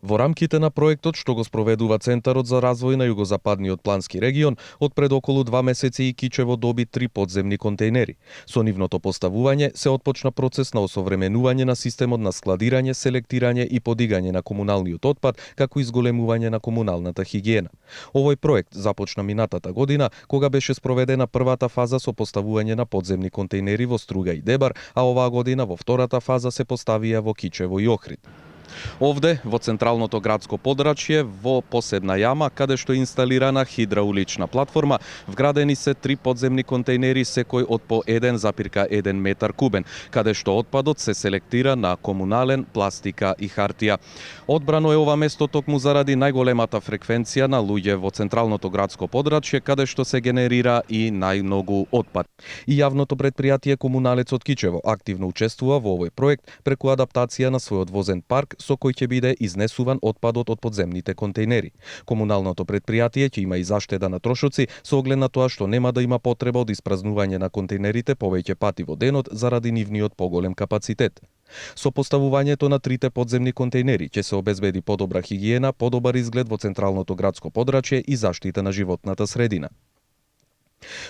Во рамките на проектот што го спроведува Центарот за развој на југозападниот плански регион, од пред околу 2 месеци и Кичево доби 3 подземни контейнери. Со нивното поставување се отпочна процес на осовременување на системот на складирање, селектирање и подигање на комуналниот отпад, како и зголемување на комуналната хигиена. Овој проект започна минатата година, кога беше спроведена првата фаза со поставување на подземни контейнери во Струга и Дебар, а оваа година во втората фаза се поставија во Кичево и Охрид. Овде, во централното градско подрачје, во поседна јама, каде што е инсталирана хидраулична платформа, вградени се 3 подземни контейнери, секој од по 1,1 метар кубен, каде што отпадот се селектира на комунален, пластика и хартија. Одбрано е ова место токму заради најголемата фреквенција на луѓе во централното градско подрачје, каде што се генерира и најмногу отпад. И јавното претпријатие Комуналец од Кичево активно учествува во овој проект преку адаптација на својот возен парк со кој ќе биде изнесуван отпадот од подземните контейнери. Комуналното претпријатие ќе има и заштеда на трошоци со оглед на тоа што нема да има потреба од испразнување на контейнерите повеќе пати во денот заради нивниот поголем капацитет. Со поставувањето на 3 подземни контейнери ќе се обезбеди подобра хигиена, подобар изглед во централното градско подрачје и заштита на животната средина.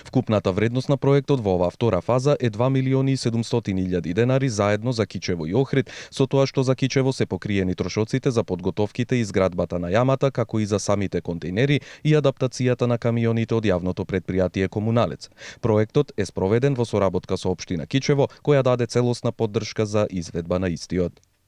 Вкупната вредност на проектот во оваа втора фаза е 2.700.000 денари заедно за Кичево и Охрид, со тоа што за Кичево се покриени трошоците за подготовките и изградбата на јамата, како и за самите контейнери и адаптацијата на камионите од јавното претпријатие Комуналец. Проектот е спроведен во соработка со општина Кичево, која даде целосна поддршка за изведба на истиот.